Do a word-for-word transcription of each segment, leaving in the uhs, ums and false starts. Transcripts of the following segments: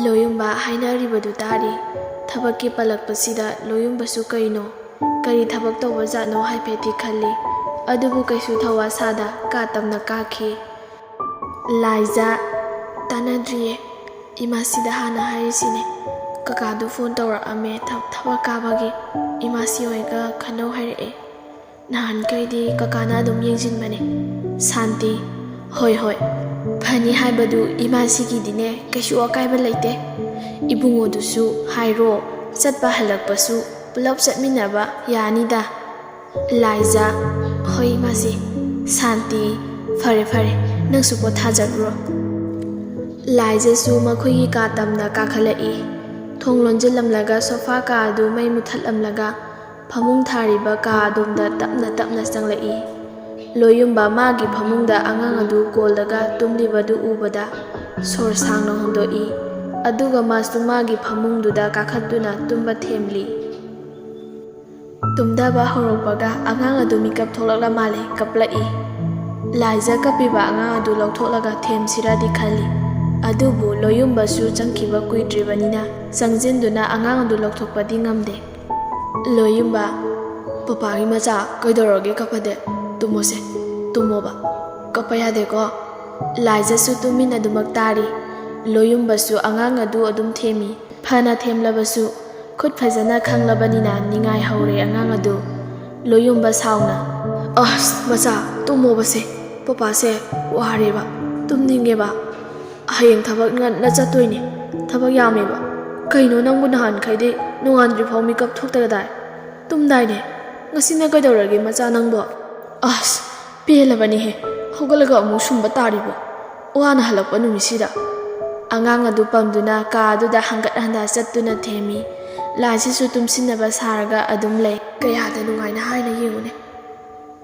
ꯂꯣꯌꯨꯝꯕ ꯍꯥꯏꯅꯔꯤꯕꯗꯨ ꯇꯥꯔꯤ꯫ ꯊꯕꯛꯀꯤ ꯄꯜꯂꯛꯄꯁꯤꯗ ꯂꯣꯌꯨꯝꯕꯁꯨ ꯀꯩꯅꯣ, ꯀꯔꯤ ꯊꯕꯛ ꯇꯧꯕꯖꯥꯠꯅꯣ ꯍꯥꯏꯐꯦꯠꯇꯤ ꯈꯜꯂꯤ꯫ ꯑꯗꯨꯕꯨ ꯀꯩꯁꯨ ꯊꯧꯋꯥ ꯁꯥꯗ ꯀꯥ ꯇꯝꯅ ꯀꯥꯈꯤ꯫ ꯂꯥꯏꯖꯥ, ꯇꯥꯟꯅꯗ꯭ꯔꯤꯌꯦ꯫ ꯏꯃꯥꯁꯤꯗ ꯍꯥꯟꯅ ꯍꯥꯏꯔꯤꯁꯤꯅꯦ꯫ ꯀꯀꯥꯗꯨ ꯐꯣꯟ ꯇꯧꯔꯛꯑꯝꯃꯦ ꯊ-, ꯊꯕꯛ ꯀꯥꯕꯒꯤ꯫ ꯏꯃꯥꯁꯤ ꯍꯣꯏꯒ ꯈꯟꯅꯧ ꯍꯥꯏꯔꯛꯑꯦ꯫ ꯅꯍꯥꯟꯈꯩꯗꯤ ꯀꯀꯥꯅ ꯑꯗꯨꯝ ꯌꯦꯡꯁꯤꯟꯕꯅꯦ꯫ ꯁꯥꯟꯇꯤ, ꯍꯣꯏ, ꯍꯣꯏ, ꯐꯅꯤ ꯍꯥꯏꯕꯗꯨ ꯏꯃꯥꯁꯤꯒꯤꯗꯤꯅꯦ ꯀꯩꯁꯨ ꯑꯀꯥꯏꯕ ꯂꯩꯇꯦ꯫ ꯏꯕꯨꯡꯉꯣꯗꯨꯁꯨ ꯍꯥꯏꯔꯣ, ꯆꯠꯄ ꯍꯜꯂꯛꯄꯁꯨ ꯄꯨꯂꯞ ꯆꯠꯃꯤꯟꯅꯕ ꯌꯥꯅꯤꯗ꯫ ꯂꯥꯏꯖꯥ, ꯍꯣꯏ ꯏꯃꯥꯁꯤ꯫ ꯁꯥꯟꯇꯤ, ꯐꯔꯦ, ꯐꯔꯦ, ꯅꯪꯁꯨ ꯄꯣꯊꯥꯖꯔꯨꯔꯣ꯫ ꯂꯥꯏꯖꯥꯁꯨ ꯃꯈꯣꯏꯒꯤ ꯀꯥ ꯇꯝꯅ ꯀꯥꯈꯠꯂꯛꯏ꯫ ꯊꯣꯡ ꯂꯣꯟꯁꯤꯜꯂꯝꯂꯒ ꯁꯣꯐꯥ ꯀꯥ ꯑꯗꯨ ꯃꯩ ꯃꯨꯊꯠꯂꯝꯂꯒ ꯐꯃꯨꯡ ꯊꯥꯔꯤꯕ ꯀꯥ ꯑꯗꯣꯝꯗ ꯇꯞꯅ ꯇꯞꯅ ꯆꯪꯂꯛꯏ꯫ ꯂꯣꯌꯨꯝꯕ ꯃꯥꯒꯤ ꯐꯃꯨꯡꯗ ꯑꯉꯥꯡ ꯑꯗꯨ ꯀꯣꯜꯂꯒ ꯇꯨꯝꯂꯤꯕꯗꯨ ꯎꯕꯗ ꯁꯣꯔ ꯁꯥꯡꯅ ꯍꯣꯟꯗꯣꯛꯏ꯫ ꯑꯗꯨꯒ ꯃꯥꯁꯨ ꯃꯥꯒꯤ ꯐꯃꯨꯡꯗꯨꯗ ꯀꯥꯈꯠꯇꯨꯅ ꯇꯨꯝꯕ ꯊꯦꯝꯂꯤ꯫ ꯇꯨꯝꯊꯕ ꯍꯧꯔꯛꯄꯒ ꯑꯉꯥꯡ ꯑꯗꯨ ꯃꯤꯀꯞ ꯊꯣꯛꯂꯛꯂ ꯃꯥꯜꯂꯦ, ꯀꯞꯂꯛꯏ꯫ ꯂꯥꯏꯖꯥ ꯀꯞꯄꯤꯕ ꯑꯉꯥꯡ ꯑꯗꯨ ꯂꯧꯊꯣꯛꯂꯒ ꯊꯦꯝꯁꯤꯔꯗꯤ ꯈꯜꯂꯤ꯫ ꯑꯗꯨꯕꯨ ꯂꯣꯌꯨꯝꯕꯁꯨ ꯆꯪꯈꯤꯕ ꯀꯨꯏꯗ꯭ꯔꯤꯕꯅꯤꯅ ꯆꯪꯁꯤꯟꯗꯨꯅ ꯑꯉꯥꯡ ꯑꯗꯨ ꯂꯧꯊꯣꯛꯄꯗꯤ ꯉꯝꯗꯦ꯫ ꯂꯣꯌꯨꯝꯕ, "ꯄꯄꯥꯒꯤ ꯃꯆꯥ, ꯀꯩꯗꯧꯔꯒꯦ ꯀꯞꯄꯗꯤ? ꯇꯨꯝꯃꯣꯁꯦ, ꯇꯨꯝꯃꯣꯕ꯫ ꯀꯞꯄ ꯌꯥꯗꯦꯀꯣ?" ꯂꯥꯏꯖꯥꯁꯨ ꯇꯨꯃꯤꯟ ꯑꯗꯨꯃꯛ ꯇꯥꯔꯤ꯫ ꯂꯣꯌꯨꯝꯕꯁꯨ ꯑꯉꯥꯡ ꯑꯗꯨ ꯑꯗꯨꯝ ꯊꯦꯝꯃꯤ꯫ ꯐꯅ ꯊꯦꯝꯂꯕꯁꯨ ꯈꯨꯠ ꯐꯖꯅ ꯈꯪꯂꯕꯅꯤꯅ ꯅꯤꯡꯉꯥꯏ ꯍꯧꯔꯦ ꯑꯉꯥꯡ ꯑꯗꯨ꯫ ꯂꯣꯌꯨꯝꯕ ꯁꯥꯎꯅ, "ꯑꯁ, ꯃꯆꯥ, ꯇꯨꯝꯃꯣꯕꯁꯦ꯫ "ꯄꯄꯥꯁꯦ ꯋꯥꯔꯦꯕ, ꯇꯨꯝꯅꯤꯡꯉꯦꯕ꯫ ꯍꯌꯦꯡ ꯊꯕꯛ ꯉꯟꯅ ꯆꯠꯇꯣꯏꯅꯦ, ꯊꯕꯛ ꯌꯥꯝꯃꯦꯕ꯫ ꯀꯩꯅꯣ ꯅꯪꯕꯨ ꯅꯍꯥꯟꯈꯩꯗꯤ ꯅꯣꯡꯉꯥꯟꯗ꯭ꯔꯤꯐꯥꯎ ꯃꯤꯀꯞ ꯊꯣꯛꯇꯒꯗꯥꯏ? ꯇꯨꯝꯗꯥꯏꯅꯦ? ꯉꯁꯤꯅ ꯀꯩꯗꯧꯔꯒꯦ ꯃꯆꯥ ꯅꯪꯕꯣ? ꯑꯁ, ꯄꯦꯜꯂꯕꯅꯤꯍꯦ, ꯍꯧꯒꯠꯂꯒ ꯑꯃꯨꯛ ꯁꯨꯝꯕ ꯇꯥꯔꯤꯕꯣ? ꯋꯥꯅ ꯍꯜꯂꯛꯄ ꯅꯨꯃꯤꯠꯁꯤꯗ?" ꯑꯉꯥꯡ ꯑꯗꯨ ꯄꯝꯗꯨꯅ ꯀꯥ ꯑꯗꯨꯗ ꯍꯪꯒꯠ ꯍꯟꯗ ꯆꯠꯇꯨꯅ ꯊꯦꯝꯃꯤ꯫ ꯂꯥꯏꯖꯁꯨ ꯇꯨꯝꯁꯤꯟꯅꯕ ꯁꯥꯔꯒ ꯑꯗꯨꯝ ꯂꯩ꯫ ꯀꯌꯥꯗ ꯅꯨꯡꯉꯥꯏꯅ ꯍꯥꯏꯅ ꯌꯦꯡꯉꯨꯅꯦ꯫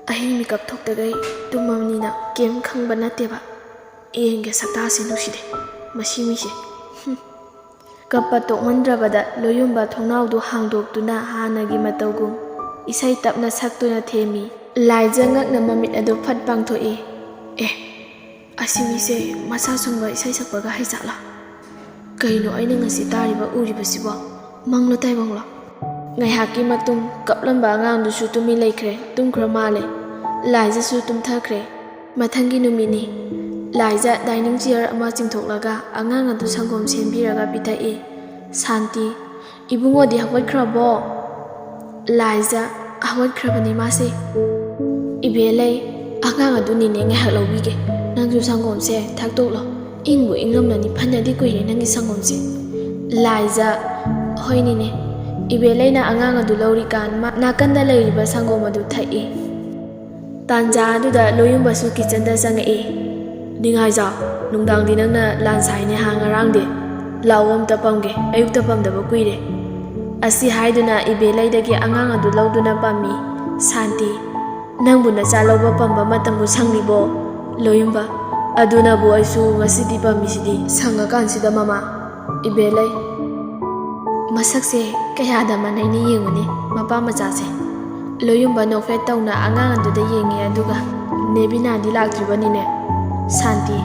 ꯑꯍꯤꯡ ꯃꯤꯀꯞ ꯊꯣꯛꯇꯈꯩ ꯇꯨꯝꯃꯕꯅꯤꯅ ꯀꯩꯝ ꯈꯪꯕ ꯅꯠꯇꯦꯕ꯫ ꯌꯦꯡꯒꯦ ꯁꯛꯇꯥꯁꯦ ꯅꯨꯡꯁꯤꯗꯦ, ꯃꯁꯤ ꯃꯤꯁꯦ꯫ ꯍꯨꯝ꯫ ꯀꯞꯄ ꯇꯣꯛꯃꯟꯗ꯭ꯔꯕꯗ ꯂꯣꯌꯨꯝꯕ ꯊꯣꯡꯅꯥꯎꯗꯨ ꯍꯥꯡꯗꯣꯛꯇꯨꯅ ꯍꯥꯟꯅꯒꯤ ꯃꯇꯧꯒꯨꯝ ꯏꯁꯩ ꯇꯞꯅ ꯁꯛꯇꯨꯅ ꯊꯦꯝꯃꯤ꯫ ꯂꯥꯏꯖ ꯉꯛꯅ ꯃꯃꯤꯠ ꯑꯗꯨ ꯐꯠ ꯄꯥꯡꯊꯣꯛꯏ꯫ ꯑꯦ, ꯑꯁꯤ ꯃꯤꯁꯦ ꯃꯁꯥ ꯁꯨꯡꯕ ꯏꯁꯩ ꯁꯛꯄꯒ ꯍꯩꯖꯥꯠꯂꯥ? ꯀꯩꯅꯣ ꯑꯩꯅ ꯉꯁꯤ ꯇꯥꯔꯤꯕ ꯎꯔꯤꯕꯁꯤꯕꯣ? ꯃꯪꯂꯣ ꯇꯥꯏꯕꯪꯂꯣ? ꯉꯥꯏꯍꯥꯛꯀꯤ ꯃꯇꯨꯡ ꯀꯞꯂꯝꯕ ꯑꯉꯥꯡꯗꯨꯁꯨ ꯇꯨꯃꯤꯟ ꯂꯩꯈ꯭ꯔꯦ, ꯇꯨꯝꯈ꯭ꯔ ꯃꯥꯜꯂꯦ꯫ ꯂꯥꯏꯖꯁꯨ ꯇꯨꯝꯊꯈ꯭ꯔꯦ꯫ ꯃꯊꯪꯒꯤ ꯅꯨꯃꯤꯠꯅꯤ꯫ ꯂꯥꯏꯖ dining chair ꯑꯃ ꯆꯤꯡꯊꯣꯛꯂꯒ ꯑꯉꯥꯡ ꯑꯗꯨ ꯁꯪꯒꯣꯝ ꯁꯦꯝꯕꯤꯔꯒ ꯄꯤꯊꯛꯏ꯫ ꯁꯥꯟꯇꯤ, "ꯏꯕꯨꯡꯉꯣꯗꯤ ꯍꯧꯒꯠꯈ꯭ꯔꯕꯣ?" ꯂꯥꯏꯖ, "ꯍꯧꯒꯠꯈ꯭ꯔꯕꯅꯤ ꯃꯥꯁꯦ꯫" "ꯏꯕꯦꯂꯩ, ꯑꯉꯥꯡ ꯑꯗꯨꯅꯤꯅꯦ, ꯉꯥꯏꯍꯥꯛ ꯂꯧꯕꯤꯒꯦ꯫ ꯅꯪꯁꯨ ꯁꯪꯒꯣꯝꯁꯦ ꯊꯛꯇꯣꯛꯂꯣ꯫ ꯏꯪꯕꯨ ꯏꯪꯉꯝꯂꯅꯤ, ꯐꯅꯗꯤ ꯀꯨꯏꯔꯦ ꯅꯪꯒꯤ ꯁꯪꯒꯣꯝꯁꯦ꯫" ꯂꯥꯏꯖ, "ꯍꯣꯏꯅꯤꯅꯦ꯫" ꯏꯕꯦꯂꯩꯅ ꯑꯉꯥꯡ ꯑꯗꯨ ꯂꯧꯔꯤꯀꯥꯟ ꯃꯥ ꯅꯥꯀꯟꯗ ꯂꯩꯔꯤꯕ ꯁꯪꯒꯣꯝ ꯑꯗꯨ ꯊꯛꯏ꯫ ꯇꯥꯟꯖꯥ ꯑꯗꯨꯗ ꯂꯣꯌꯨꯝꯕꯁꯨ kitchenꯗ ꯆꯪꯉꯛꯏ꯫ "ꯅꯤꯡꯉꯥꯏꯖꯥꯎ, ꯅꯨꯡꯗꯥꯡꯗꯤ ꯅꯪꯅ ꯂꯥꯟ ꯁꯥꯏꯅꯦ ꯍꯥ ꯉꯔꯥꯡꯗꯤ? ꯂꯥꯛꯑꯣ ꯑꯝꯇ ꯄꯝꯒꯦ, ꯑꯌꯨꯛꯇ ꯄꯝꯗꯕ ꯀꯨꯏꯔꯦ꯫" ꯑꯁꯤ ꯍꯥꯏꯗꯨꯅ ꯏꯕꯦꯂꯩꯗꯒꯤ ꯑꯉꯥꯡ ꯑꯗꯨ ꯂꯧꯗꯨꯅ ꯄꯝꯃꯤ꯫ ꯁꯥꯟꯇꯤ, "ꯅꯪꯕꯨ ꯅꯆꯥ ꯂꯧꯕ ꯄꯝꯕ ꯃꯇꯝꯕꯨ ꯁꯪꯂꯤꯕꯣ?" ꯂꯣꯌꯨꯝꯕ, "ꯑꯗꯨꯅꯕꯨ ꯑꯩꯁꯨ ꯉꯁꯤꯗꯤ ꯄꯝꯃꯤꯁꯤꯗꯤ, ꯁꯪꯉꯀꯥꯟꯁꯤꯗ ꯃꯃꯥ꯫" ꯏꯕꯦꯂꯩ, ꯃꯁꯛꯁꯦ ꯀꯌꯥꯗ ꯃꯥꯟꯅꯩꯅ ꯌꯦꯡꯉꯨꯅꯦ, ꯃꯄꯥ ꯃꯆꯥꯁꯦ꯫ ꯂꯣꯌꯨꯝꯕ ꯅꯣꯛꯐꯦꯠ ꯇꯧꯅ ꯑꯉꯥꯡ ꯑꯗꯨꯗ ꯌꯦꯡꯉꯦ, ꯑꯗꯨꯒ, "ꯅꯦꯕꯤꯅꯥꯗꯤ ꯂꯥꯛꯇ꯭ꯔꯤꯕꯅꯤꯅꯦ꯫" ꯁꯥꯟꯇꯤ,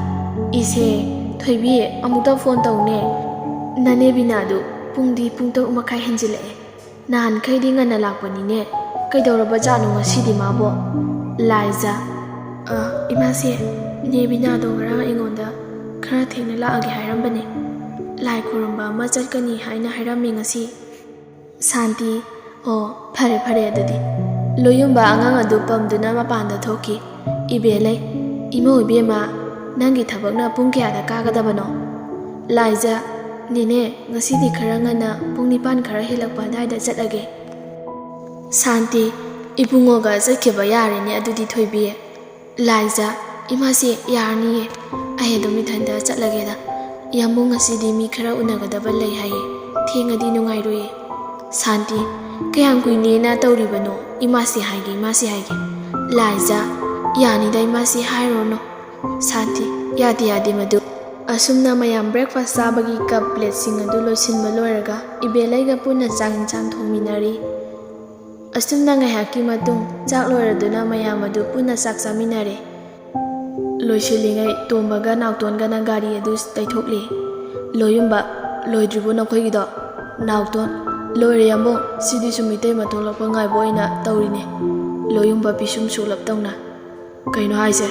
"ꯏꯁꯦ, ꯊꯣꯏꯕꯤ, ꯑꯃꯨꯛꯇ phone ꯇꯧꯅꯦ꯫ ꯅꯅꯦꯕꯤꯅꯥꯗꯨ ꯄꯨꯡꯗꯤ ꯄꯨꯡ ꯇꯔꯨꯛ ꯃꯈꯥꯏ ꯍꯦꯟꯖꯤꯜꯂꯛꯑꯦ꯫ ꯅꯍꯥꯟꯈꯩꯗꯤ ꯉꯟꯅ ꯂꯥꯛꯄꯅꯤꯅꯦ꯫ ꯀꯩꯗꯧꯔꯕꯖꯥꯠꯅꯣ ꯉꯁꯤꯗꯤ ꯃꯥꯕꯣ?" ꯂꯥꯏꯖ, "ꯑ, ꯏꯃꯥꯁꯦ, ꯅꯦꯕꯤꯅꯥꯗꯣ ꯉꯔꯥꯡ ꯑꯩꯉꯣꯟꯗ ꯈꯔ ꯊꯦꯡꯅ ꯂꯥꯛꯑꯒꯦ ꯍꯥꯏꯔꯝꯕꯅꯦ꯫ ꯂꯥꯏ ꯈꯨꯔꯨꯝꯕ ꯑꯃ ꯆꯠꯀꯅꯤ ꯍꯥꯏꯅ ꯍꯥꯏꯔꯝꯃꯤ ꯉꯁꯤ꯫" ꯁꯥꯟꯇꯤ, "ꯑꯣ, ꯐꯔꯦ, ꯐꯔꯦ ꯑꯗꯨꯗꯤ꯫" ꯂꯣꯌꯨꯝꯕ ꯑꯉꯥꯡ ꯑꯗꯨ ꯄꯝꯗꯨꯅ ꯃꯄꯥꯟꯗ ꯊꯣꯛꯈꯤ꯫ ꯏꯕꯦꯂꯩ, "ꯏꯃꯧ ꯏꯕꯦꯝꯃ, ꯅꯪꯒꯤ ꯊꯕꯛꯅ ꯄꯨꯡ ꯀꯌꯥꯗ ꯀꯥꯒꯗꯕꯅꯣ?" ꯂꯥꯏꯖ, "ꯅꯦꯅꯦ, ꯉꯁꯤꯗꯤ ꯈꯔ ꯉꯟꯅ ꯄꯨꯡ ꯅꯤꯄꯥꯟ ꯈꯔ ꯍꯦꯜꯂꯛꯄ ꯑꯗꯥꯏꯗ ꯆꯠꯂꯒꯦ꯫" ꯁꯥꯟꯇꯤ, "ꯏꯕꯨꯡꯉꯣꯒ ꯆꯠꯈꯤꯕ ꯌꯥꯔꯦꯅꯦ ꯑꯗꯨꯗꯤ ꯊꯣꯏꯕꯤ꯫" ꯂꯥꯏꯖ, "ꯏꯃꯥꯁꯤ, ꯌꯥꯔꯅꯤꯌꯦ, ꯑꯩ ꯑꯗꯨꯝ ꯏꯊꯟꯇ ꯆꯠꯂꯒꯦꯗ꯫ ꯌꯥꯝꯕꯨꯡ ꯉꯁꯤꯗꯤ ꯃꯤ ꯈꯔ ꯎꯅꯒꯗꯕ ꯂꯩ ꯍꯥꯏꯌꯦ, ꯊꯦꯡꯉꯗꯤ ꯅꯨꯡꯉꯥꯏꯔꯣꯏꯌꯦ꯫" ꯁꯥꯟꯇꯤ, "ꯀꯌꯥꯝ ꯀꯨꯏꯅꯦꯅ ꯇꯧꯔꯤꯕꯅꯣ? ꯏꯃꯥꯁꯤ ꯍꯥꯏꯒꯦ, ꯏꯃꯥꯁꯤ ꯍꯥꯏꯒꯦ꯫" ꯂꯥꯏꯖ, "ꯌꯥꯅꯤꯗ ꯏꯃꯥꯁꯤ, ꯍꯥꯏꯔꯨꯔꯅꯨ꯫" ꯁꯥꯟꯇꯤ, "ꯌꯥꯗꯦ, ꯌꯥꯗꯦ ꯃꯗꯨ꯫" ꯑꯁꯨꯝꯅ ꯃꯌꯥꯝ breakfast ꯆꯥꯕꯒꯤ cup plateꯁꯤꯡ ꯑꯗꯨ ꯂꯣꯏꯁꯤꯟꯕ ꯂꯣꯏꯔꯒ ꯏꯕꯦꯂꯩꯒ ꯄꯨꯟꯅ ꯆꯥꯛ ꯏꯟꯁꯥꯡ ꯊꯣꯡꯃꯤꯟꯅꯔꯤ꯫ ꯑꯁꯨꯝꯅ ꯉꯥꯏꯍꯥꯛꯀꯤ ꯃꯇꯨꯡ ꯆꯥꯛ ꯂꯣꯏꯔꯗꯨꯅ ꯃꯌꯥꯝ ꯑꯗꯨ ꯄꯨꯟꯅ ꯆꯥꯛ ꯆꯥꯃꯤꯟꯅꯔꯦ꯫ ꯂꯣꯏꯁꯤꯜꯂꯤꯉꯩ ꯇꯣꯝꯕꯒ ꯅꯥꯎꯇꯣꯟꯒꯅ ꯒꯥꯔꯤ ꯑꯗꯨ ꯇꯩꯊꯣꯛꯂꯤ꯫ "ꯂꯣꯏꯌꯨꯝꯕ, ꯂꯣꯏꯗ꯭ꯔꯤꯕꯣ ꯅꯈꯣꯏꯒꯤꯗꯣ?" ꯅꯥꯎꯇꯣꯟ, "ꯂꯣꯏꯔꯦ ꯌꯥꯝꯕꯨꯡ, ꯁꯤꯗꯤ ꯁꯨꯝ ꯏꯇꯩꯃ ꯊꯣꯛꯂꯛꯄ ꯉꯥꯏꯕ ꯑꯣꯏꯅ ꯇꯧꯔꯤꯅꯦ꯫" ꯂꯣꯏꯌꯨꯝꯕ ꯄꯤꯁꯨꯝ ꯁꯨꯛꯂꯞ ꯇꯧꯅ, "ꯀꯩꯅꯣ ꯍꯥꯏꯁꯦ?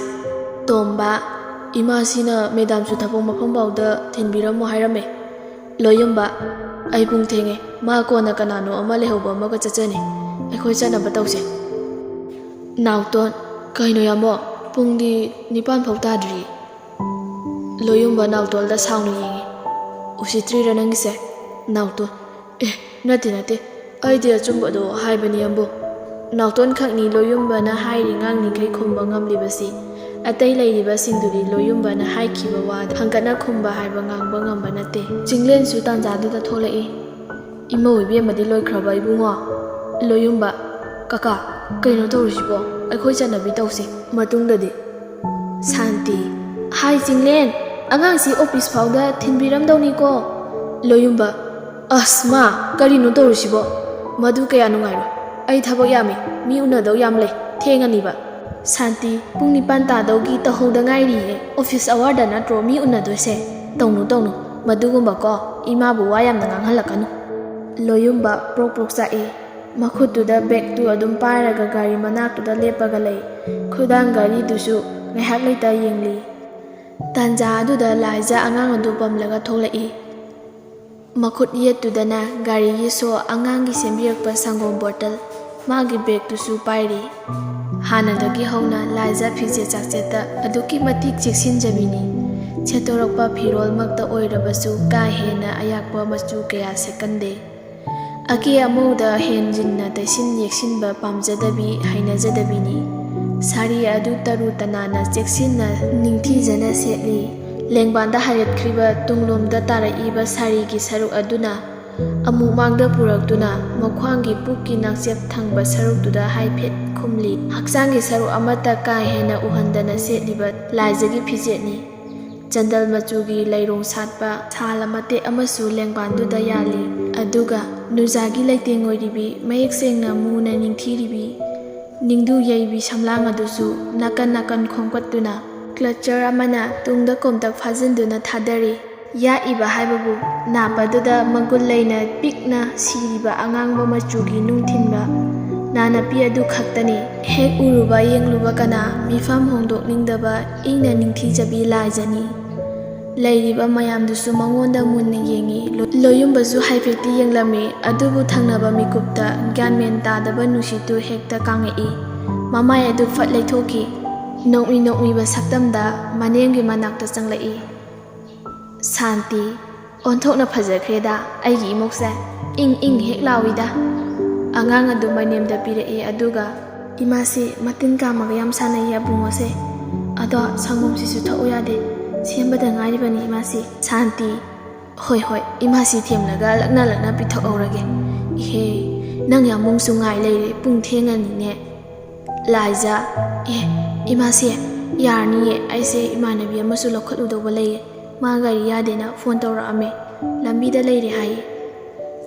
ꯇꯣꯝꯕ, ꯏꯃꯥꯁꯤꯅ ꯃꯦꯗꯥꯝꯁꯨ ꯊꯕꯛ ꯃꯐꯝ ꯐꯥꯎꯗ ꯊꯤꯟꯕꯤꯔꯝꯃꯣ ꯍꯥꯏꯔꯝꯃꯦ꯫" ꯂꯣꯏꯌꯨꯝꯕ, "ꯑꯩ ꯄꯨꯡ ꯊꯦꯡꯉꯦ, ꯃꯥ ꯀꯣꯟꯅ ꯀꯅꯥꯅꯣ ꯑꯃ ꯂꯩꯍꯧꯕ ꯑꯃꯒ ꯆꯠꯆꯅꯤ, ꯑꯩꯈꯣꯏ ꯆꯠꯅꯕ ꯇꯧꯁꯦ꯫" ꯅꯥꯎꯇꯣꯟ, "ꯀꯩꯅꯣ ꯌꯥꯝꯕꯣ, ꯄꯨꯡꯗꯤ ꯅꯤꯄꯥꯟ ꯐꯥꯎ ꯇꯥꯗ꯭ꯔꯤ꯫" ꯂꯣꯏꯌꯨꯝꯕ ꯅꯥꯎꯇꯣꯟꯗ ꯁꯥꯎꯅ ꯌꯦꯡꯉꯤ꯫ "ꯎꯁꯤꯠꯇ꯭ꯔꯤꯔ ꯅꯪꯒꯤꯁꯦ?" ꯅꯥꯎꯇꯣꯟ, "ꯑꯦ, ꯅꯠꯇꯦ, ꯅꯠꯇꯦ, ꯑꯩꯗꯤ ꯑꯆꯨꯝꯕꯗꯣ ꯍꯥꯏꯕꯅꯤ ꯌꯥꯝꯕꯨꯡ꯫" ꯅꯥꯎꯇꯣꯟ ꯈꯛꯅꯤ ꯂꯣꯏꯌꯨꯝꯕꯅ ꯍꯥꯏꯔꯤ ꯉꯥꯡꯂꯤꯈꯩ ꯈꯨꯝꯕ ꯉꯝꯂꯤꯕꯁꯤ꯫ ꯑꯇꯩ ꯂꯩꯔꯤꯕꯁꯤꯡꯗꯨꯗꯤ ꯂꯣꯏꯌꯨꯝꯕꯅ ꯍꯥꯏꯈꯤꯕ ꯋꯥꯗ ꯍꯪꯒꯠꯅ ꯈꯨꯝꯕ ꯍꯥꯏꯕ ꯉꯥꯡꯕ ꯉꯝꯕ ꯅꯠꯇꯦ꯫ ꯆꯤꯡꯂꯦꯟꯁꯨ ꯇꯥꯟꯖꯥꯗꯨꯗ ꯊꯣꯛꯂꯛꯏ꯫ "ꯏꯃꯧ ꯏꯕꯦꯝꯃꯗꯤ ꯂꯣꯏꯈ꯭ꯔꯕ ꯏꯕꯨꯡꯉꯣ?" ꯂꯣꯏꯌꯨꯝꯕ, "ꯀꯀꯥ, ꯀꯩꯅꯣ ꯇꯧꯔꯤꯁꯤꯕꯣ? ꯑꯩꯈꯣꯏ ꯆꯠꯅꯕꯤ ꯇꯧꯁꯦ ꯃꯇꯨꯡꯗꯗꯤ꯫" ꯁꯥꯟꯇꯤ, "ꯍꯥꯏ ꯆꯤꯡꯂꯦꯟ, ꯑꯉꯥꯡꯁꯤ office ꯐꯥꯎꯗ ꯊꯤꯟꯕꯤꯔꯝꯗꯧꯅꯤꯀꯣ꯫" ꯂꯣꯏꯌꯨꯝꯕ, "ꯑꯁ ꯃꯥ, ꯀꯔꯤꯅꯣ ꯇꯧꯔꯤꯁꯤꯕꯣ? ꯃꯗꯨ ꯀꯌꯥ ꯅꯨꯡꯉꯥꯏꯔꯣꯏ꯫ ꯑꯩ ꯊꯕꯛ ꯌꯥꯝꯃꯤ, ꯃꯤ ꯎꯅꯗꯧ ꯌꯥꯝ ꯂꯩ, ꯊꯦꯡꯉꯅꯤꯕ꯫" ꯁꯥꯟꯇꯤ, "ꯄꯨꯡ ꯅꯤꯄꯥꯟ ꯇꯥꯗꯧꯒꯤ ꯇꯧꯍꯧꯗ ꯉꯥꯏꯔꯤꯌꯦ꯫ Office hourꯗ ꯅꯠꯇ꯭ꯔꯣ ꯃꯤ ꯎꯅꯗꯣꯏꯁꯦ? ꯇꯧꯅꯨ, ꯇꯧꯅꯨ꯫ ꯃꯗꯨꯒꯨꯝꯕꯀꯣ ꯏꯃꯥꯕꯨ ꯋꯥ ꯌꯥꯝꯅ ꯉꯥꯡꯍꯜꯂꯛꯀꯅꯨ꯫" ꯂꯣꯏꯌꯨꯝꯕ ꯄ꯭ꯔꯣꯛ ꯄ꯭ꯔꯣꯛ ꯆꯥꯛꯏ꯫ ꯃꯈꯨꯠꯇꯨꯗ bagꯇꯨ ꯑꯗꯨꯝ ꯄꯥꯏꯔꯒ ꯒꯥꯔꯤ ꯃꯅꯥꯛꯇꯨꯗ ꯂꯦꯞꯄꯒ ꯂꯩ꯫ ꯈꯨꯗꯥꯡ ꯘꯔꯤꯗꯨꯁꯨ ꯉꯥꯏꯍꯥꯛ ꯂꯩꯇ ꯌꯦꯡꯂꯤ꯫ ꯇꯥꯟꯖꯥ ꯑꯗꯨꯗ ꯂꯥꯏꯖ ꯑꯉꯥꯡ ꯑꯗꯨ ꯄꯝꯂꯒ ꯊꯣꯛꯂꯛꯏ꯫ ꯃꯈꯨꯠ ꯌꯦꯠꯇꯨꯗꯅ ꯒꯥꯔꯤꯒꯤ ꯁꯣ ꯑꯉꯥꯡꯒꯤ ꯁꯦꯝꯕꯤꯔꯛꯄ ꯁꯪꯒꯣꯝ bottle, ꯃꯥꯒꯤ ꯕꯦꯒꯇꯨꯁꯨ ꯄꯥꯏꯔꯤ꯫ ꯍꯥꯟꯅꯗꯒꯤ ꯍꯧꯅ ꯂꯥꯏꯖ ꯐꯤꯖꯦꯠ ꯆꯥꯛꯆꯦꯠꯇ ꯑꯗꯨꯛꯀꯤ ꯃꯇꯤꯛ ꯆꯦꯛꯁꯤꯟꯖꯕꯤꯅꯤ꯫ ꯁꯦꯠꯇꯣꯔꯛꯄ ꯐꯤꯔꯣꯜꯃꯛꯇ ꯑꯣꯏꯔꯕꯁꯨ ꯀꯥ ꯍꯦꯟꯅ ꯑꯌꯥꯛꯄ ꯃꯆꯨ ꯀꯌꯥ ꯁꯦꯠꯀꯟꯗꯦ꯫ ꯑꯀꯦ ꯑꯃꯧꯗ ꯍꯦꯟꯖꯤꯟꯅ ꯇꯩꯁꯤꯟ ꯌꯦꯛꯁꯤꯟꯕ ꯄꯥꯝꯖꯗꯕꯤ, ꯍꯩꯅꯖꯗꯕꯤꯅꯤ꯫ ꯁꯥꯔꯤ ꯑꯗꯨ ꯇꯔꯨ ꯇꯅꯥꯟꯅ ꯆꯦꯛꯁꯤꯟꯅ ꯅꯤꯡꯊꯤꯖꯅ ꯁꯦꯠꯂꯤ꯫ ꯂꯦꯡꯕꯥꯟꯗ ꯍꯥꯏꯒꯠꯈ꯭ꯔꯤꯕ ꯇꯨꯡꯂꯣꯝꯗ ꯇꯥꯔꯛꯏꯕ ꯁꯥꯔꯤꯒꯤ ꯁꯔꯨꯛ ꯑꯗꯨꯅ ꯑꯃꯨꯛ ꯃꯥꯡꯗ ꯄꯨꯔꯛꯇꯨꯅ ꯃꯈ꯭ꯋꯥꯡꯒꯤ ꯄꯨꯛꯀꯤ ꯅꯥꯛꯆꯦꯞ ꯊꯪꯕ ꯁꯔꯨꯛꯇꯨꯗ ꯍꯥꯏꯐꯦꯠ ꯈꯨꯝꯂꯤ꯫ ꯍꯛꯆꯥꯡꯒꯤ ꯁꯔꯨꯛ ꯑꯃꯠꯇ ꯀꯥ ꯍꯦꯟꯅ ꯎꯍꯟꯗꯅ ꯁꯦꯠꯂꯤꯕ ꯂꯥꯏꯖꯒꯤ ꯐꯤꯖꯦꯠꯅꯤ꯫ ꯆꯟꯗꯜ ꯃꯆꯨꯒꯤ ꯂꯩꯔꯣꯡ ꯁꯥꯠꯄ ꯁꯥꯜ ꯃꯇꯦꯛ ꯑꯃꯁꯨ ꯂꯦꯡꯕꯥꯟꯗꯨꯗ ꯌꯥꯜꯂꯤ꯫ ꯑꯗꯨꯒ ꯅꯨꯖꯥꯒꯤ ꯂꯩꯇꯦꯡ ꯑꯣꯏꯔꯤꯕꯤ, ꯃꯌꯦꯛ ꯁꯦꯡꯅ ꯃꯨꯅ ꯅꯤꯡꯊꯤꯔꯤꯕꯤ, ꯅꯤꯡꯗꯨ ꯌꯩꯕꯤ ꯁꯝꯂꯥꯡ ꯑꯗꯨꯁꯨ ꯅꯥꯀꯟ ꯅꯥꯀꯟ ꯈꯣꯝꯒꯠꯇꯨꯅ clutcher ꯑꯃꯅ ꯇꯨꯡꯗ ꯀꯣꯝꯇꯛ ꯐꯥꯖꯤꯟꯗꯨꯅ ꯊꯥꯗꯔꯤ꯫ ꯌꯥꯛꯏꯕ ꯍꯥꯏꯕꯕꯨ ꯅꯥꯞꯄꯗꯨꯗ ꯃꯒꯨꯟ ꯂꯩꯅ ꯄꯤꯛꯅ ꯁꯤꯔꯤꯕ ꯑꯉꯥꯡꯕ ꯃꯆꯨꯒꯤ ꯅꯨꯡ ꯊꯤꯟꯕ꯫ ꯅꯥꯅꯞꯄꯤ ꯑꯗꯨ ꯈꯛꯇꯅꯤ꯫ ꯍꯦꯛ ꯎꯔꯨꯕ ꯌꯦꯡꯂꯨꯕ ꯀꯅꯥ ꯃꯤꯐꯝ ꯍꯣꯡꯗꯣꯛꯅꯤꯡꯗꯕ ꯏꯪꯅ ꯅꯤꯡꯊꯤꯖꯕꯤ ꯂꯥꯏꯖꯅꯤ꯫ ꯂꯩꯔꯤꯕ ꯃꯌꯥꯝꯗꯨꯁꯨ ꯃꯉꯣꯟꯗ ꯃꯨꯟꯅ ꯌꯦꯡꯏ꯫ ꯂꯣ-, ꯂꯣꯌꯨꯝꯕꯁꯨ ꯍꯥꯏꯐꯦꯠꯇꯤ ꯌꯦꯡꯂꯝꯃꯤ, ꯑꯗꯨꯕꯨ ꯊꯪꯅꯕ ꯃꯤꯀꯨꯞꯇ ꯒ꯭ꯌꯥꯟ ꯃꯦꯟ ꯇꯥꯗꯕ ꯅꯨꯡꯁꯤꯠꯇꯨ ꯍꯦꯛꯇ ꯀꯥꯡꯉꯛꯏ꯫ ꯃꯃꯥꯏ ꯑꯗꯨ ꯐꯠ ꯂꯩꯊꯣꯛꯈꯤ꯫ ꯅꯣꯛꯃꯤ ꯅꯣꯛꯃꯤꯕ ꯁꯛꯇꯝꯗ ꯃꯅꯦꯝꯒꯤ ꯃꯅꯥꯛꯇ ꯆꯪꯂꯛꯏ꯫ ꯁꯥꯟꯇꯤ, ꯑꯣꯟꯊꯣꯛꯅ ꯐꯖꯈ꯭ꯔꯦꯗ ꯑꯩꯒꯤ ꯏꯃꯧꯁꯦ, ꯏꯪ ꯏꯪ ꯍꯦꯛ ꯂꯥꯎꯏꯗ꯫ ꯑꯉꯥꯡ ꯑꯗꯨ ꯃꯅꯦꯝꯗ ꯄꯤꯔꯛꯏ, ꯑꯗꯨꯒ, "ꯏꯃꯥꯁꯤ ꯃꯇꯤꯟ ꯀꯥꯝꯃꯒ ꯌꯥꯝ ꯁꯥꯟꯅꯩꯌꯦ ꯑꯕꯨꯡꯉꯣꯁꯦ꯫ ꯑꯗꯣ ꯁꯪꯒꯣꯝꯁꯤꯁꯨ ꯊꯛꯎ ꯌꯥꯗꯦ, ꯁꯦꯝꯕꯗ ꯉꯥꯏꯔꯤꯕꯅꯤ ꯏꯃꯥꯁꯤ꯫" ꯁꯥꯟꯇꯤ, "ꯍꯣꯏ ꯍꯣꯏ, ꯏꯃꯥꯁꯤ ꯊꯦꯝꯂꯒ ꯂꯛꯅ ꯂꯛꯅ ꯄꯤꯊꯛꯍꯧꯔꯒꯦ꯫ ꯏꯍꯦ, ꯅꯪ ꯌꯥꯝꯕꯨꯡꯁꯨ ꯉꯥꯏ ꯂꯩꯔꯦ, ꯄꯨꯡ ꯊꯦꯡꯉꯅꯤꯅꯦ꯫" ꯂꯥꯏꯖ, "ꯑꯦ, ꯏꯃꯥꯁꯦ, ꯌꯥꯔꯅꯤꯌꯦ, ꯑꯩꯁꯦ ꯏꯃꯥꯟꯅꯕꯤ ꯑꯃꯁꯨ ꯂꯧꯈꯠꯂꯨꯗꯧꯕ ꯂꯩꯌꯦ, ꯃꯥ ꯒꯥꯔꯤ ꯌꯥꯗꯦꯅ ꯐꯣꯟ ꯇꯧꯔꯛꯑꯝꯃꯦ, ꯂꯝꯕꯤꯗ ꯂꯩꯔꯦ ꯍꯥꯏꯌꯦ꯫"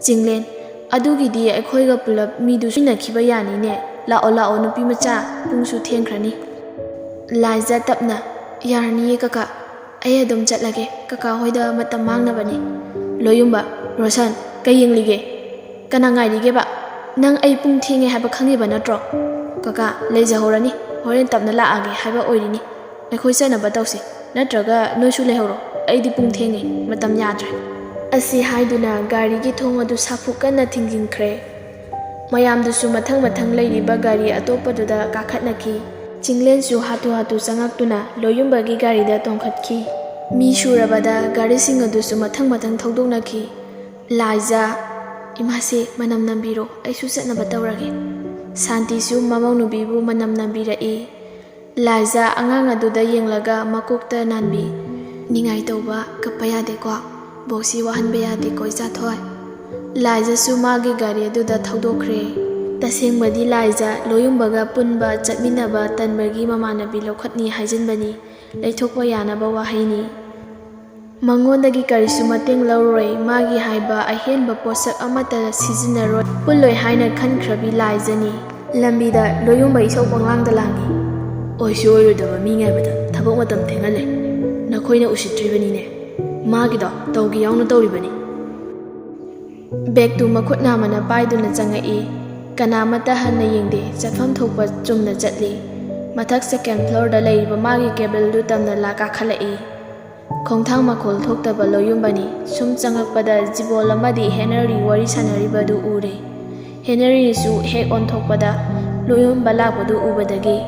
ꯆꯤꯡꯂꯦꯟ, "ꯑꯗꯨꯒꯤꯗꯤ ꯑꯩꯈꯣꯏꯒ ꯄꯨꯂꯞ ꯃꯤꯗꯨ ꯁꯨꯏꯅꯈꯤꯕ ꯌꯥꯅꯤꯅꯦ꯫ ꯂꯥꯛꯑꯣ ꯂꯥꯛꯑꯣ ꯅꯨꯄꯤ ꯃꯆꯥ, ꯄꯨꯡꯁꯨ ꯊꯦꯡꯈ꯭ꯔꯅꯤ꯫" ꯂꯥꯏꯖ ꯇꯞꯅ, "ꯌꯥꯔꯅꯤꯌꯦ ꯀꯀꯥ, ꯑꯩ ꯑꯗꯨꯝ ꯆꯠꯂꯒꯦ, ꯀꯀꯥ ꯍꯣꯏꯗ ꯃꯇꯝ ꯃꯥꯡꯅꯕꯅꯤ꯫" ꯂꯣꯌꯨꯝꯕ, "ꯔꯣꯁꯟ, ꯀꯩ ꯌꯦꯡꯂꯤꯒꯦ? ꯀꯅꯥ ꯉꯥꯏꯔꯤꯒꯦꯕ? ꯅꯪ ꯑꯩ ꯄꯨꯡ ꯊꯦꯡꯉꯦ ꯍꯥꯏꯕ ꯈꯪꯉꯤꯕ ꯅꯠꯇ꯭ꯔꯣ? ꯀꯀꯥ, ꯂꯩꯖꯍꯧꯔꯅꯤ, ꯍꯣꯔꯦꯟ ꯇꯞꯅ ꯂꯥꯛꯑꯒꯦ ꯍꯥꯏꯕ ꯑꯣꯏꯔꯤꯅꯤ꯫ ꯑꯩꯈꯣꯏ ꯆꯠꯅꯕ ꯇꯧꯁꯤ, ꯅꯠꯇ꯭ꯔꯒ ꯅꯣꯏꯁꯨ ꯂꯩꯍꯧꯔꯣ, ꯑꯩꯗꯤ ꯄꯨꯡ ꯊꯦꯡꯉꯦ, ꯃꯇꯝ ꯌꯥꯗ꯭ꯔꯦ꯫" ꯑꯁꯤ ꯍꯥꯏꯗꯨꯅ ꯒꯥꯔꯤꯒꯤ ꯊꯣꯡ ꯑꯗꯨ ꯁꯥꯐꯨ ꯀꯟꯅ ꯊꯤꯡꯖꯤꯟꯈ꯭ꯔꯦ꯫ ꯃꯌꯥꯝꯗꯨꯁꯨ ꯃꯊꯪ ꯃꯊꯪ ꯂꯩꯔꯤꯕ ꯒꯥꯔꯤ ꯑꯇꯣꯞꯄꯗꯨꯗ ꯀꯥꯈꯠꯅꯈꯤ꯫ ꯆꯤꯡꯂꯦꯟꯁꯨ ꯍꯥꯊꯨ ꯍꯥꯊꯨ ꯆꯪꯉꯛꯇꯨꯅ ꯂꯣꯌꯨꯝꯕꯒꯤ ꯒꯥꯔꯤꯗ ꯇꯣꯡꯈꯠꯈꯤ꯫ ꯃꯤ ꯁꯨꯔꯕꯗ ꯒꯥꯔꯤꯁꯤꯡ ꯑꯗꯨꯁꯨ ꯃꯊꯪ ꯃꯊꯪ ꯊꯧꯗꯣꯛꯅꯈꯤ꯫ ꯂꯥꯏꯖꯥ, "ꯏꯃꯥꯁꯦ, ꯃꯅꯝ ꯅꯝꯕꯤꯔꯣ, ꯑꯩꯁꯨ ꯆꯠꯅꯕ ꯇꯧꯔꯒꯦ꯫" ꯁꯥꯟꯇꯤꯁꯨ ꯃꯃꯧ ꯅꯨꯄꯤꯕꯨ ꯃꯅꯝ ꯅꯝꯕꯤꯔꯛꯏ꯫ ꯂꯥꯏꯖꯥ ꯑꯉꯥꯡ ꯑꯗꯨꯗ ꯌꯦꯡꯂꯒ ꯃꯀꯣꯛꯇ ꯅꯥꯟꯕꯤ꯫ "ꯅꯤꯡꯉꯥꯏ ꯇꯧꯕ, ꯀꯞꯄ ꯌꯥꯗꯦꯀꯣ꯫ ꯕꯣꯛꯁꯤ ꯋꯥꯍꯟꯕ ꯌꯥꯗꯦꯀꯣ, ꯏꯆꯥꯊꯣꯏ꯫" ꯂꯥꯏꯖꯥꯁꯨ ꯃꯥꯒꯤ ꯒꯥꯔꯤ ꯑꯗꯨꯗ ꯊꯧꯗꯣꯛꯈ꯭ꯔꯦ꯫ ꯇꯁꯦꯡꯕꯗꯤ ꯂꯥꯏꯖꯥ ꯂꯣꯌꯨꯝꯕꯒ ꯄꯨꯟꯕ ꯆꯠꯃꯤꯟꯅꯕ ꯇꯟꯕꯒꯤ ꯃꯃꯥꯟꯅꯕꯤ ꯂꯧꯈꯠꯅꯤ ꯍꯥꯏꯖꯤꯟꯕꯅꯤ꯫ ꯂꯩꯊꯣꯛꯄ ꯌꯥꯅꯕ ꯋꯥꯍꯩꯅꯤ꯫ ꯃꯉꯣꯟꯗꯒꯤ ꯀꯔꯤꯁꯨ ꯃꯇꯦꯡ ꯂꯧꯔꯣꯏ, ꯃꯥꯒꯤ ꯍꯥꯏꯕ ꯑꯍꯦꯟꯕ ꯄꯣꯠꯁꯛ ꯑꯃꯠꯇ ꯁꯤꯖꯤꯟꯅꯔꯣꯏ, ꯄꯨꯜꯂꯣꯏ ꯍꯥꯏꯅ ꯈꯟꯈ꯭ꯔꯕꯤ ꯂꯥꯏꯖꯥꯅꯤ꯫ ꯂꯝꯕꯤꯗ ꯂꯣꯌꯨꯝꯕ ꯏꯁꯧ ꯄꯪꯂꯥꯡꯗ ꯂꯥꯡꯏ꯫ "ꯑꯣꯏꯁꯨ ꯑꯣꯏꯔꯣꯏꯗꯕ ꯃꯤ ꯉꯥꯏꯕꯗ ꯊꯕꯛ ꯃꯇꯝ ꯊꯦꯡꯍꯜꯂꯦ꯫ ꯅꯈꯣꯏꯅ ꯎꯁꯤꯠꯇ꯭ꯔꯤꯕꯅꯤꯅꯦ꯫ ꯃꯥꯒꯤꯗꯣ ꯇꯧꯒꯦ ꯌꯥꯎꯅ ꯇꯧꯔꯤꯕꯅꯤ꯫" ꯕꯦꯒꯇꯨ ꯃꯈꯨꯠ ꯅꯥꯝꯃꯅ ꯄꯥꯏꯗꯨꯅ ꯆꯪꯉꯛꯏ꯫ ꯀꯅꯥꯃꯠꯇ ꯍꯟꯅ ꯌꯦꯡꯗꯦ, ꯆꯠꯐꯝ ꯊꯣꯛꯄ ꯆꯨꯝꯅ ꯆꯠꯂꯤ꯫ ꯃꯊꯛ ꯁꯦꯀꯦꯟ ꯐ꯭ꯂꯣꯔꯗ ꯂꯩꯔꯤꯕ ꯃꯥꯒꯤ ꯀꯦꯕꯤꯟꯗꯨ ꯇꯝꯅ ꯂꯥ ꯀꯥꯈꯠꯂꯛꯏ꯫ ꯈꯣꯡꯊꯥꯡ ꯃꯈꯣꯜ ꯊꯣꯛꯇꯕ ꯂꯣꯌꯨꯝꯕꯅꯤ꯫ ꯁꯨꯝ ꯆꯪꯉꯛꯄꯗ ꯖꯤꯕꯣꯜ ꯑꯃꯗꯤ ꯍꯦꯅꯔꯤ ꯋꯥꯔꯤ ꯁꯥꯟꯅꯔꯤꯕꯗꯨ ꯎꯔꯦ꯫ ꯍꯦꯅꯔꯤꯁꯨ ꯍꯦꯛ ꯑꯣꯟꯊꯣꯛꯄꯗ ꯂꯣꯌꯨꯝꯕ ꯂꯥꯛꯄꯗꯨ ꯎꯕꯗꯒꯤ,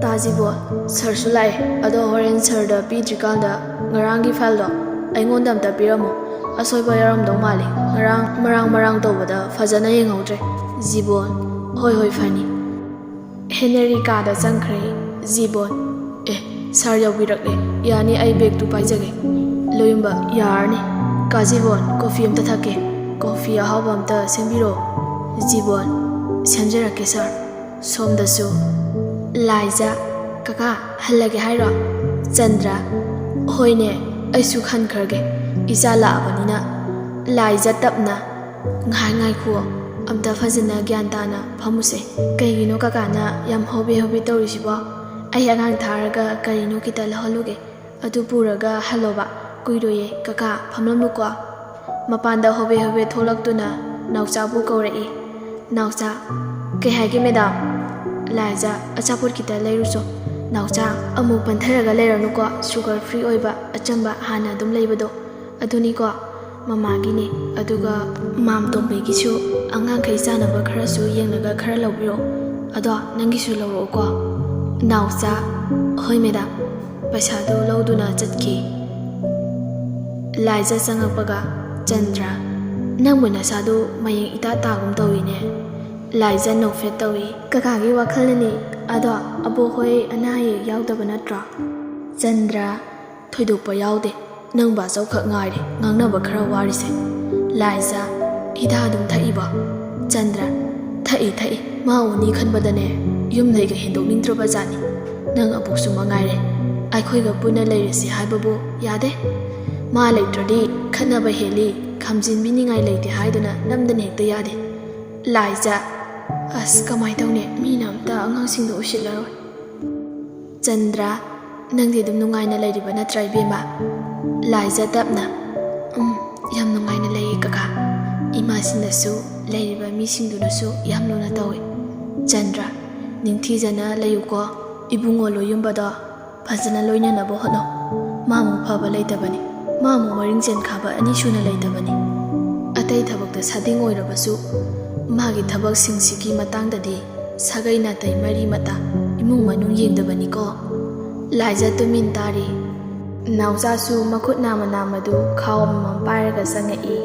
"ꯇꯥ ꯖꯤꯕꯣꯜ, ꯁꯥꯔꯁꯨ ꯂꯥꯛꯑꯦ, ꯑꯗꯣ ꯍꯣꯔꯦꯟ ꯁꯥꯔꯗ ꯄꯤꯗ꯭ꯔꯤꯀꯥꯟꯗ ꯉꯔꯥꯡꯒꯤ ꯐꯥꯏꯜꯗꯣ ꯑꯩꯉꯣꯟꯗ ꯑꯝꯇ ꯄꯤꯔꯝꯃꯣ꯫ ꯑꯁꯣꯏꯕ ꯌꯥꯎꯔꯝꯗꯧ ꯃꯥꯜꯂꯦ, ꯉꯔꯥꯡ ꯃꯔꯥꯡ ꯃꯔꯥꯡ ꯇꯧꯕꯗ ꯐꯖꯅ ꯌꯦꯡꯍꯧꯗ꯭ꯔꯦ꯫" ꯖꯤꯕꯣꯜ, "ꯍꯣꯏ ꯍꯣꯏ, ꯐꯅꯤ꯫" ꯍꯦꯅꯔꯤ ꯀꯥꯗ ꯆꯪꯈ꯭ꯔꯦ꯫ ꯖꯤꯕꯣꯟ, "ꯑꯦ, ꯁꯥꯔ ꯌꯧꯕꯤꯔꯛꯂꯦ꯫ ꯌꯥꯅꯤ, ꯑꯩ ꯕꯦꯒꯇꯨ ꯄꯥꯏꯖꯒꯦ꯫" ꯂꯣꯌꯨꯝꯕ, "ꯌꯥꯔꯅꯤ꯫ ꯀꯥ ꯖꯤꯕꯣꯟ, ꯀꯣꯐꯤ ꯑꯝꯇ ꯊꯛꯀꯦ꯫ ꯀꯣꯐꯤ ꯑꯍꯥꯎꯕ ꯑꯝꯇ ꯁꯦꯝꯕꯤꯔꯛꯑꯣ꯫" ꯖꯤꯕꯣꯟ, "ꯁꯦꯝꯖꯔꯛꯀꯦ ꯁꯥꯔ꯫" ꯁꯣꯝꯗꯁꯨ ꯂꯥꯏꯖꯥ, "ꯀꯀꯥ, ꯍꯜꯂꯒꯦ ꯍꯥꯏꯔꯣ?" ꯆꯟꯗ꯭ꯔ, "ꯍꯣꯏꯅꯦ, ꯑꯩꯁꯨ ꯈꯟꯈ꯭ꯔꯒꯦ꯫ ꯏꯆꯥ ꯂꯥꯛꯑꯕꯅꯤꯅ꯫" ꯂꯥꯏꯖꯥ ꯇꯞꯅ, "ꯉꯥꯏ-, ꯉꯥꯏꯈꯨꯑꯣ, ꯑꯝꯇ ꯐꯖꯅ ꯒ꯭ꯌꯥꯟ ꯇꯥꯅ ꯐꯝꯃꯨꯁꯦ꯫ ꯀꯩꯒꯤꯅꯣ ꯀꯀꯥꯅ ꯌꯥꯝ ꯍꯣꯕꯦ ꯍꯣꯕꯦ ꯇꯧꯔꯤꯁꯤꯕꯣ? ꯑꯩ ꯑꯉꯥꯡ ꯊꯥꯔꯒ ꯀꯔꯤꯅꯣ ꯈꯤꯇ ꯂꯧꯍꯜꯂꯨꯒꯦ꯫ ꯑꯗꯨ ꯄꯨꯔꯒ ꯍꯜꯂꯣꯕ꯫ ꯀꯨꯏꯔꯣꯏꯌꯦ ꯀꯀꯥ, ꯐꯝꯂꯝꯃꯨꯀꯣ꯫" ꯃꯄꯥꯟꯗ ꯍꯣꯕꯦ ꯍꯣꯕꯦ ꯊꯣꯛꯂꯛꯇꯨꯅ ꯅꯥꯎꯆꯥꯕꯨ ꯀꯧꯔꯛꯏ꯫ "ꯅꯥꯎꯆꯥ꯫" "ꯀꯩ ꯍꯥꯏꯒꯦ ꯃꯦꯗꯥꯝ?" "ꯂꯥꯏꯖꯥ, ꯑꯆꯥꯄꯣꯠ ꯈꯤꯇ ꯂꯩꯔꯨꯆꯣ꯫" "ꯅꯥꯎꯆꯥ, ꯑꯃꯨꯛ ꯄꯟꯊꯔꯒ ꯂꯩꯔꯅꯨꯀꯣ, ꯁꯨꯒꯔ ꯐ꯭ꯔꯤ ꯑꯣꯏꯕ ꯑꯆꯝꯕ ꯍꯥꯟꯅ ꯑꯗꯨꯝ ꯂꯩꯕꯗꯣ ꯑꯗꯨꯅꯤꯀꯣ꯫" ꯃꯃꯥꯒꯤꯅꯦ, ꯑꯗꯨꯒ ꯃꯥꯝ ꯇꯣꯝꯕꯒꯤꯁꯨ ꯑꯉꯥꯡꯈꯩ ꯆꯥꯅꯕ ꯈꯔꯁꯨ ꯌꯦꯡꯂꯒ ꯈꯔ ꯂꯧꯕꯤꯔꯣ꯫ ꯑꯗꯣ ꯅꯪꯒꯤꯁꯨ ꯂꯧꯔꯛꯎꯀꯣ꯫ ꯅꯥꯎꯆꯥ, ꯍꯣꯏ ꯃꯦꯗꯥꯝ꯫ ꯄꯩꯁꯥꯗꯨ ꯂꯧꯗꯨꯅ ꯆꯠꯈꯤ꯫ ꯂꯥꯏꯖ ꯆꯪꯉꯛꯄꯒ, ꯆꯟꯗ꯭ꯔ, ꯅꯪꯕꯨ ꯅꯁꯥꯗꯨ ꯃꯌꯦꯡ ꯏꯇꯥ ꯇꯥꯒꯨꯝ ꯇꯧꯏꯅꯦ꯫ ꯂꯥꯏꯖ ꯅꯣꯛꯐꯦꯠ ꯇꯧꯏ꯫ ꯀꯀꯥꯒꯤ ꯋꯥꯈꯜꯅꯅꯤ꯫ ꯑꯗꯣ ꯑꯕꯣꯛ ꯍꯣꯏ ꯑꯅꯥ ꯑꯌꯦꯛ ꯌꯥꯎꯗꯕ ꯅꯠꯇ꯭ꯔꯣ? ꯆꯟꯗ꯭ꯔ, ꯊꯣꯏꯗꯣꯛꯄ ꯌꯥꯎꯗꯦ꯫ ꯅꯪ ꯕꯥꯆꯧꯈꯛ ꯉꯥꯏꯔꯦ ꯉꯥꯡꯅꯕ ꯈꯔ ꯋꯥꯔꯤꯁꯦ꯫ ꯂꯥꯏꯖ, ꯍꯤꯗꯥꯛ ꯑꯗꯨꯝ ꯊꯛꯏꯕꯣ? ꯆꯟꯗ꯭ꯔ, ꯊꯛꯏ, ꯊꯛꯏ꯫ ꯃꯥ ꯎꯅꯤ ꯈꯟꯕꯗꯅꯦ ꯌꯨꯝꯗꯩꯒ ꯍꯦꯟꯗꯣꯛꯅꯤꯡꯗ꯭ꯔꯕ ꯖꯥꯠꯅꯤ꯫ ꯅꯪ ꯑꯕꯣꯛꯁꯨ ꯃꯉꯥꯏꯔꯦ꯫ ꯑꯩꯈꯣꯏꯒ ꯄꯨꯟꯅ ꯂꯩꯔꯁꯤ ꯍꯥꯏꯕꯕꯨ ꯌꯥꯗꯦ꯫ ꯃꯥ ꯂꯩꯇ꯭ꯔꯗꯤ ꯈꯠꯅꯕ ꯍꯦꯜꯂꯤ, ꯈꯥꯝꯖꯤꯟꯕꯤꯅꯤꯡꯉꯥꯏ ꯂꯩꯇꯦ ꯍꯥꯏꯗꯨꯅ ꯅꯝꯗꯅ ꯍꯦꯛꯇ ꯌꯥꯗꯦ꯫ ꯂꯥꯏꯖ, ꯑꯁ, ꯀꯃꯥꯏ ꯇꯧꯅꯤ? ꯃꯤꯅ ꯑꯝꯇ ꯑꯉꯥꯡꯁꯤꯡꯗꯣ ꯎꯁꯤꯠꯂꯔꯣꯏ꯫ ꯆꯟꯗ꯭ꯔ, ꯅꯪꯗꯤ ꯑꯗꯨꯝ ꯅꯨꯡꯉꯥꯏꯅ ꯂꯩꯔꯤꯕ ꯅꯠꯇ꯭ꯔꯥ, ꯏꯕꯦꯝꯃ? ꯂꯥꯏꯖ ꯇꯞꯅ, ꯎꯝ, ꯌꯥꯝ ꯅꯨꯡꯉꯥꯏꯅ ꯂꯩꯌꯦ ꯀꯀꯥ꯫ ꯏꯃꯥꯁꯤꯅꯁꯨ, ꯂꯩꯔꯤꯕ ꯃꯤꯁꯤꯡꯗꯨꯅꯁꯨ ꯌꯥꯝ ꯂꯨꯅ ꯇꯧꯏ꯫ ꯆꯟꯗ꯭ꯔ, ꯅꯤꯡꯊꯤꯖꯅ ꯂꯩꯌꯨꯀꯣ꯫ ꯏꯕꯨꯡꯉꯣ ꯂꯣꯌꯨꯝꯕꯗꯣ ꯐꯖꯅ ꯂꯣꯏꯅꯅꯕ ꯍꯣꯠꯅꯧ꯫ ꯃꯥꯃꯨꯛ ꯐꯕ ꯂꯩꯇꯕꯅꯤ, ꯃꯥꯃꯨꯛ ꯃꯔꯤꯡ ꯆꯦꯟꯈꯥꯕ ꯑꯅꯤ ꯁꯨꯅ ꯂꯩꯇꯕꯅꯤ꯫ ꯑꯇꯩ ꯊꯕꯛꯇ ꯁꯥꯗꯤꯡ ꯑꯣꯏꯔꯕꯁꯨ, ꯃꯥꯒꯤ ꯊꯕꯛꯁꯤꯡꯁꯤꯒꯤ ꯃꯇꯥꯡꯗꯗꯤ ꯁꯥꯒꯩ ꯅꯥꯇꯩ ꯃꯔꯤ ꯃꯇꯥ, ꯏꯃꯨꯡ ꯃꯅꯨꯡ ꯌꯦꯡꯗꯕꯅꯤꯀꯣ꯫ ꯂꯥꯏꯖ ꯇꯨꯃꯤꯟ ꯇꯥꯔꯤ꯫ ꯅꯥꯎꯆꯥꯁꯨ ꯃꯈꯨꯠ ꯅꯥꯝꯃ ꯅꯥꯝꯃꯗꯨ ꯈꯥꯎ ꯑꯃꯃꯝ ꯄꯥꯏꯔꯒ ꯆꯪꯉꯛꯏ꯫